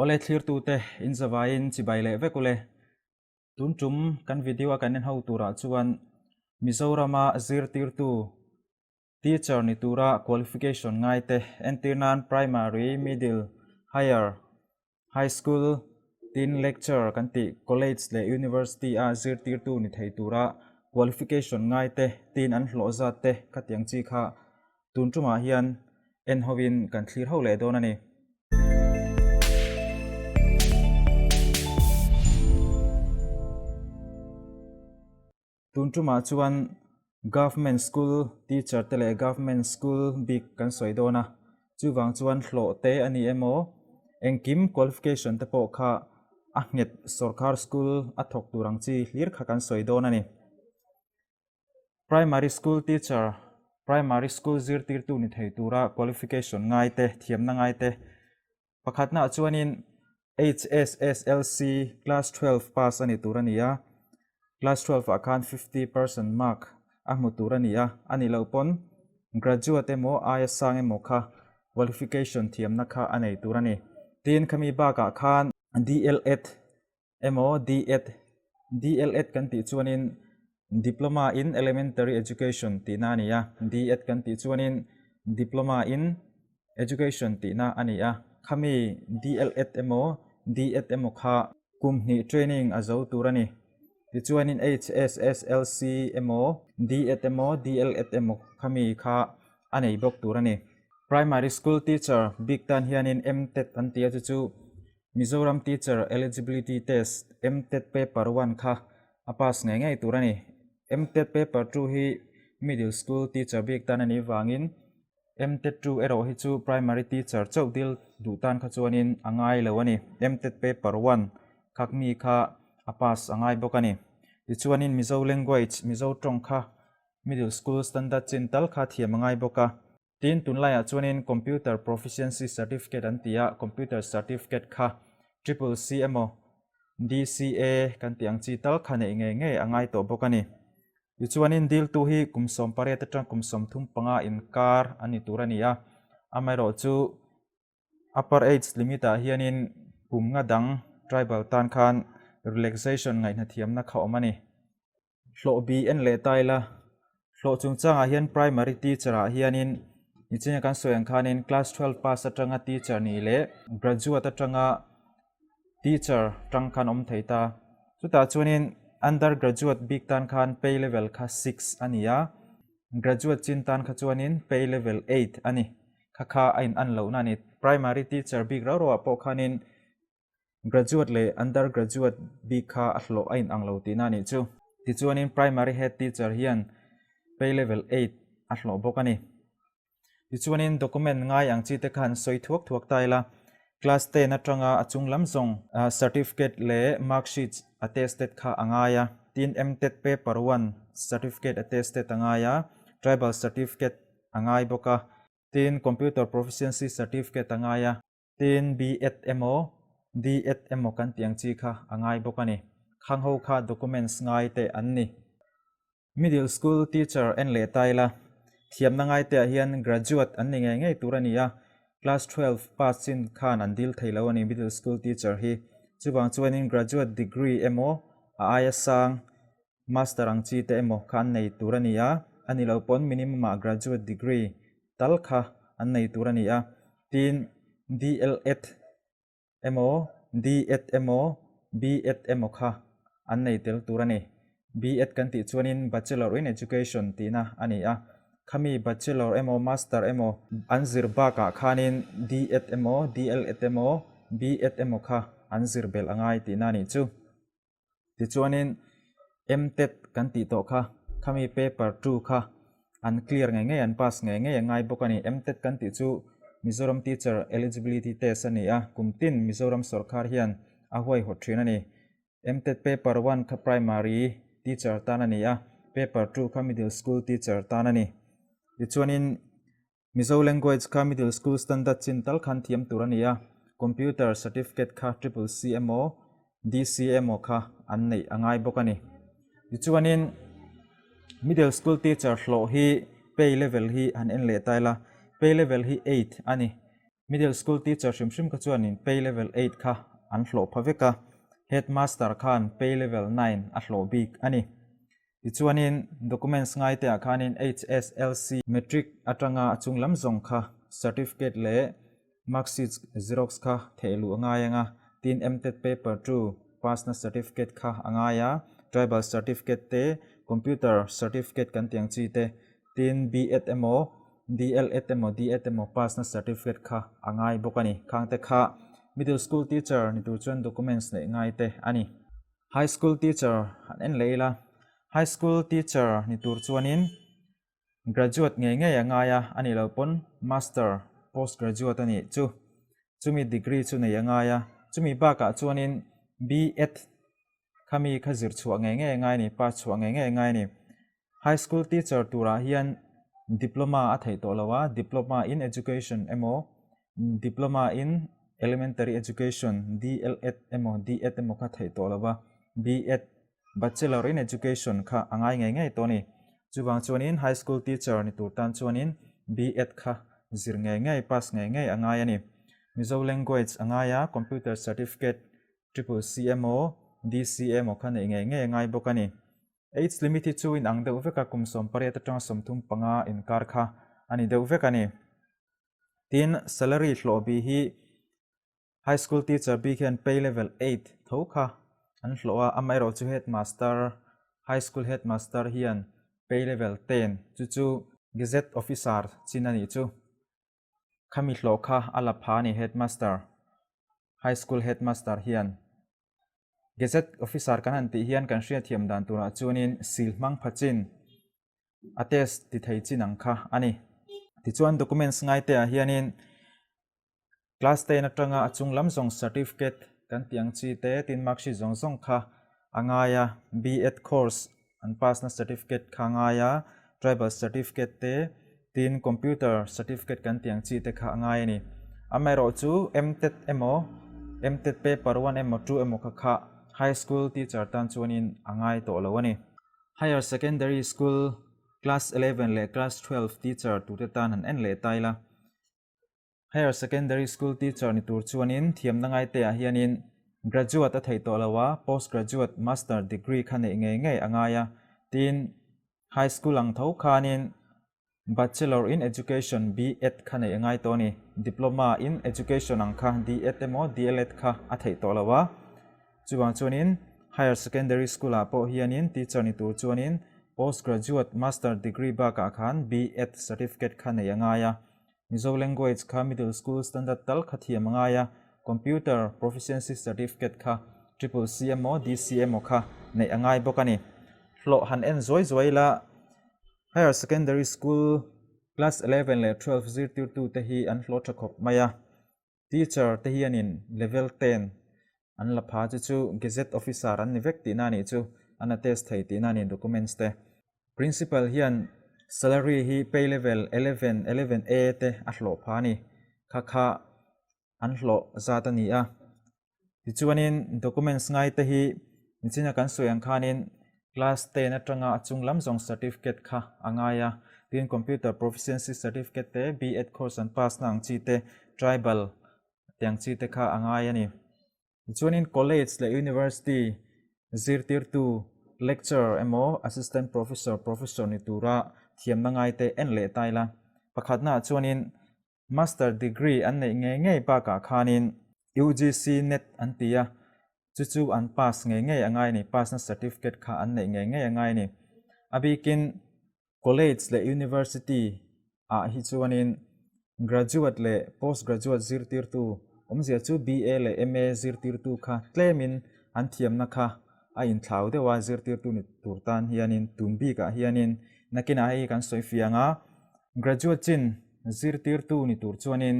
Awle thlirtute in zavaiin chibai leh vek ule. Tun tum kan video a kan en ho turah chuan Mizorama zirtirtu teacher ni tura qualification ngaite entir nan primary, middle, higher, high school tin lecture kan tih college leh university a zirtirtu ni thei tura qualification ngaite tin an hlawh zat te khatiang chi kha Tun tumah hian en hovin kan thlir ho leh dawn a ni. Tun tumah chuan Government School teacher te leh Government School bik kan sawi dawn a, chuvang chuan hlawh te a ni emaw, engkim qualification te pawh kha a nghet sorkar school a thawk tur ang chi hlir kha kan sawi dawn a ni. Primary School Teacher, Primary School zirtirtu ni thei tura qualification ngai te, thiamna ngai te. Pakhatnaah chuanin HSSLC Class 12 pass a ni tur a ni a, Class 12 ah khan 50% mark a hmu tur a ni a, a nih loh pawn graduate emaw aia sang emaw kha qualification thiamna kha a nei tur a ni. Tin, khami bakah khan DLEd Emaw D.Ed. D.El.Ed kan tih chuanin Diploma in Elementary Education tihna a ni a, D.Ed kan tih chuanin Diploma in Education tihna a ni a. Khami D.El.Ed emaw D.Ed emaw kha kum hnih training a zo tur a ni. Tichuanin HSSLC emaw D.Ed emaw D.El.Ed emaw khami kha a nei bawk tur a ni. Primary School Teacher bik tan hianin M-Tet an ti a chu chu Mizoram Teacher Eligibility Test, MTET Paper One kha a pass ngei ngei tur a ni. MTET Paper Two hi Middle School Teacher bik tan a nih vangin MTET Two erawh hi chu Primary Teacher chauh dil duh tan kha chuanin a ngai lo a ni. MTET Paper One khak mi kha a pass a ngai bawk a ni. Tichuanin Mizo Language, Mizo tawng kha Middle School Standard chin tal kha thiam a ngai bawk a. Tin, tunlaiah chuanin Computer Proficiency Certificate an ti a, Computer Certificate kha Triple C emaw DCA kan tih ang chi tal kha neih ngei ngei a ngai tawh bawk a ni. Tichuanin diltu hi kum 18 atang kum 35 inkar a ni tur a ni a, amaherawhchu Upper age limit ah hianin kum nga dang tribal tan khan relaxation ngaihnathiamna kha awm a ni. Hlawh bi en leh ta ila, hlawh chungchangah hian primary teacher ah hianin nichina kan sawi ang khanin class 12 pass atanga teacher nih leh graduate atanga teacher tang khan awm thei ta. Chutah chuanin undergraduate bik tan khan pay level kha six a ni a, graduate chin tan kha chuanin pay level eight a ni. Kha kha a in an lohna a ni. Primary teacher bik rau rauah pawh khanin Graduate leh undergraduate bik kha a hlawh a inang lo tihna a nih chu. Tichuanin primary head teacher hian pay level eight a hlawh bawk a ni. Tichuanin document ngai ang chi te kha an sawi thuak thuak ta ila, class ten atanga a chung lam zawng certificate leh mark sheets attested kha a ngai a, tin MTET paper one certificate attested a ngai a, tribal certificate a ngai bawk a, tin computer proficiency certificate a ngai a. Tin, B.Ed emaw, D.Ed emaw kan tih ang chi kha a ngai bawk a ni. Khang ho kha documents ngai te an ni. Middle school teacher en leh ta ila, thiamna ngai te ah hian graduate an ni ngei ngei tur a ni a, class 12 pass chin khan an dil thei lo a ni middle school teacher hi. Chuvang chuanin graduate degree emaw a aia sang Master ang chi te emaw kha an nei tur a ni a, a ni lo pawn minimum ah graduate degree tal kha an nei tur a ni a, tin DLEd emaw DEd emaw BEd emaw kha an nei tel tur a ni. BEd kan tih chuanin Bachelor in Education tihna a ni a, khami Bachelor emaw Master emaw an zir bakah khanin DEd emaw DLEd emaw BEd emaw kha an zir belh a ngai tihna a nih chu. Tichuanin MTET kan tih tawh kha, khami paper two kha an clear ngei ngei, an pass ngei ngei a ngai bawk a ni. MTET kan tih chu Mizoram Teacher Eligibility Test a ni a, kum tin Mizoram sawrkar hian a huaihawt thin a ni. MTET paper one kha primary teacher tan a ni a, paper two kha middle school teacher tan a ni. Tichuanin Mizo language kha middle school standard chin tal khan thiam tur a ni a, computer certificate kha triple C emaw DC emaw kha an neih a ngai bawk a ni. Tichuanin middle school teacher hlawh hi pay level hi han en leh ta ila, pay level hi eight a ni. Middle school teacher hrim hrim kha chuanin pay level eight kha an hlawh pha vek a, headmaster khan pay level nine a hlawh bik a ni. Tichuanin documents ngaiteah khanin HSLC matric atanga a chung lam zawng kha certificate leh marksheet xerox kha theh luh a ngai ang a, tin MTET paper two pass na certificate kha a ngai a, tribal certificate te, computer certificate kan tih ang chi te, tin B.Ed emaw DL.Ed emaw D.Ed emaw pass na certificate kha a ngai bawk a ni. Khangte kha middle school teacher ni tur chuan documents neih ngai te a ni. High school teacher han en leh ila, high school teacher ni tur chuanin graduate ngei ngei a ngai a, a nih loh pawn master, post graduate a nih chu, chumi degree chu nei a ngai a, chumi bakah chuanin B.Ed khami kha zir chhuah ngei ngei a ngai a ni, pass chhuah ngei ngei a ngai a ni. High school teacher turah hian diploma a theih tawh lo a, diploma in education emaw Diploma in Elementary Education, DL.Ed emaw D.Ed emaw kha theih tawh lo va, B.Ed, Bachelor in Education, kha a ngai ngei ngei tawh a ni. Chuvang chuanin High School Teacher ni tur tan chuanin B.Ed kha zir ngei ngei, pass ngei ngei a ngai a ni. Mizo Language a ngai a, Computer Certificate, Triple C emaw DC emaw kha neih ngei ngei a ngai bawk a ni. Age limit hi chu inang deuh vek a, kum 18 atanga 35 inkar kha a ni deuh vek a ni. Tin, salary hlawh bih hi High School teacher bik hian pay level eight tho kha an hlawh a, amaherawh chu headmaster, High School headmaster hian pay level ten chu chu Gazette officer chin a nih chu. Khami hlawh kha a la pha a ni headmaster, High School headmaster hian. Gazette officer kan han tih hian kan hriatthiam dan turah chuanin sil hmang pha chin a test ti thei chin ang kha a ni. Tichuan documents ngaite ah hianin class ten atanga a chung lam zawng certificate kan tih ang chi te tin marksheet zawng zawng kha a ngai a, B.Ed course an pass na certificate kha a ngai a, tribal certificate te tin computer certificate kan tih ang chi te kha a ngai a ni. Amaherawhchu MTET emaw MTET paper one emaw two emaw kha kha high school teacher tan chuanin a ngai tawh lo a ni. Higher Secondary School Class 11 leh Class 12 teacher tute tan han en leh ta ila. Higher Secondary School teacher ni tur chuanin thiamna ngaite ah hianin graduate a theih tawh lo a, post graduate master degree kha neih ngei ngei a ngai a. Tin, High School ang tho khanin Bachelor in Education, B.Ed, kha neih a ngai tawh a ni. Diploma in Education ang kha D.Ed emaw D.El.Ed kha a theih tawh lo a. Chuvang chuanin Higher Secondary School ah pawh hianin teacher ni tur chuanin Post Graduate Master Degree bakah khan B.Ed certificate kha neih a ngai a. Mizo Language kha Middle School Standard tal kha thiam a ngai a, Computer Proficiency Certificate kha Triple C emaw DC emaw kha neih a ngai bawk a ni. Hlawh han en zuai zuai ila Higher Secondary School Class 11 leh 12 zirtirtute hi an hlawh tha khawp mai a, Teacher te hianin Level ten an la pha chu chu Gazette Officer an ni vek tihna a nih chu, an attest thei tihna a ni documents te. Principal hian salary hi pay level 11, 11 A te a hlawh pha a ni, kha kha an hlawh zat a ni a. Tichuanin documents ngai te hi nichina kan sawi ang khanin class ten atanga a chung lam zawng certificate kha a ngai a, tin computer proficiency certificate te, B.Ed course an pass na ang chi te, tribal te ang chi te kha a ngai a ni. Tichuanin college leh university zirtirtu, lecturer emaw assistant professor, professor ni tura thiamna ngai te en leh ta ila. Pakhatnaah chuanin Master degree an neih ngei ngei bakah khanin UGC net an ti a, chu chu an pass ngei ngei a ngai a ni, pass na certificate kha an neih ngei ngei a ngai a ni. A bikin college leh university ah hi chuanin graduate leh post graduate zirtirtu awmzia chu BA leh MA zirtirtu kha tlemin an thiamna kha a inthlau deuh a, zirtirtu ni tur tan hianin tun bikah hianin nakinah hei hi kan sawi fiang a, Graduate chin zirtirtu ni tur chuanin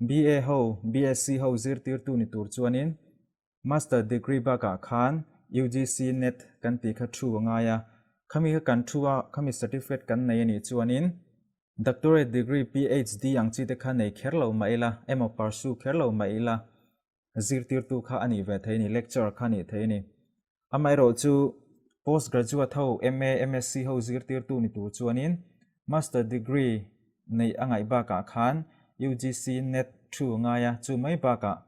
BA ho, BSc ho zirtirtu ni tur chuanin Master degree bakah khan UGC net kan tih kha thu a ngai a, khami kha kan thu a, khami certificate kan nei a nih chuanin Doctorate degree PhD ang chi te kha nei kher lo mah ila emaw pursue kher lo mah ila zirtirtu kha a nih ve thei a ni, lecturer kha a nih thei a ni. Amaherawh chu post graduate ho MA, MSc ho zirtirtu ni tur chuanin Master degree neih a ngaih bakah khan UGC net thu ngai a, chu mai bakah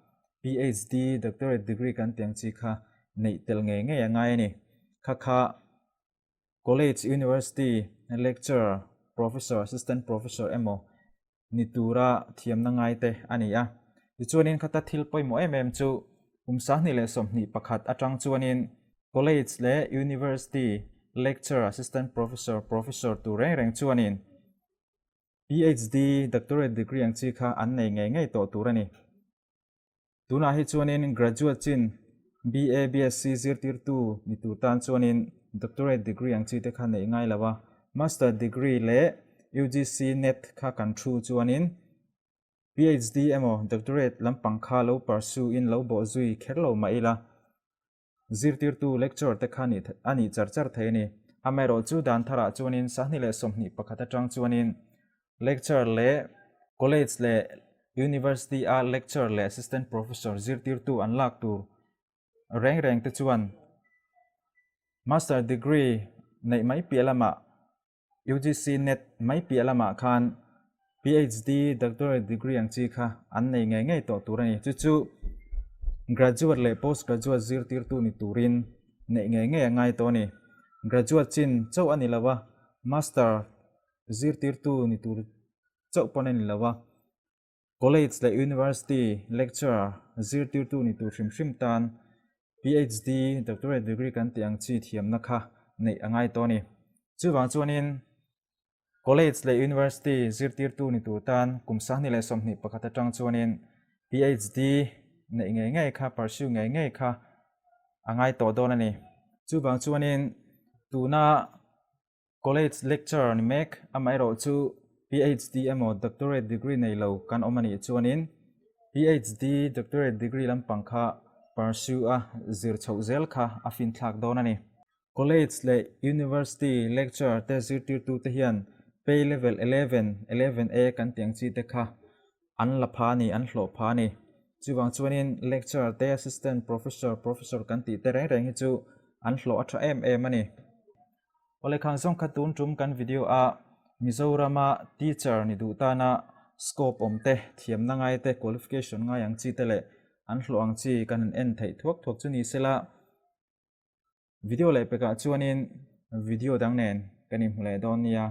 PhD, doctorate degree kan tih ang chi kha neih tel ngei ngei a ngai a ni. Kha kha college, university lecturer, professor, assistant professor emaw ni tura thiamna ngai te a ni a. Tichuanin khata thil pawimawh em em chu kum 2021 atang chuanin college leh university lecturer, assistant professor, professor tur reng reng chuanin PhD, doctorate degree ang chi kha an nei ngei ngei tawh tur a ni. Tunah hi chuanin graduate chin BA, BSc zirtirtu ni tur tan chuanin doctorate degree ang chi te kha neih ngai lo a, master degree leh UGC net kha kan thu chuanin PhD emaw doctorate lampang kha lo pursue in lo bawh zui kher lo mah ila Zirtirtu lecture te kha a nih char char thei a ni. Amaherawhchu dan tharah chuanin 2021 atang chuanin lecture leh college leh university a lecture leh assistant professor zirtirtu an lak tur reng reng te chuan master degree neih mai piah lamah UGC net mai piah lamah khan PhD, doctorate degree ang chi kha an nei ngei ngei tawh tur a ni. Chu chu graduate leh post graduate zirtirtu ni turin neih ngei ngei a ngai tawh a ni. Graduate chin chauh a ni lo a, master zirtirtu ni tur chauh pawn a ni lo a. College leh University lecturer zirtirtu ni tur hrim hrim tan PhD, doctorate degree kan tih ang chi thiamna kha neih a ngai tawh a ni. Chuvang chuanin College leh University zirtirtu ni tur tan kum 2021 atang chuanin PhD neih ngei ngei kha, pursue ngei ngei kha a ngai tawh dawn a ni. Chuvang chuanin tuna College lecturer ni mek, amaherawh chu PhD emaw doctorate degree nei lo kan awm a nih chuanin PhD, doctorate degree lampang kha pursue a zir chhoh zel kha a finthlak dawn a ni. College leh University lecturer te zirtirtute hian pay level 11, 11A kan tih ang chi te kha an la pha a ni, an hlawh pha a ni. Chuvang chuanin lecturer te, assistant professor, professor kan tih te reng reng hi chu an hlawh a tha em em a ni. Awle khang zawng kha tun tum kan video a Mizorama teacher ni duh tana scope awm te, thiamna ngai te, qualification ngai ang chi te leh an hlawh ang chi kan han en theih thuak thuak chu ni sela. Video leh pekah chuanin video dang nen kan inhmu leh dawn nia.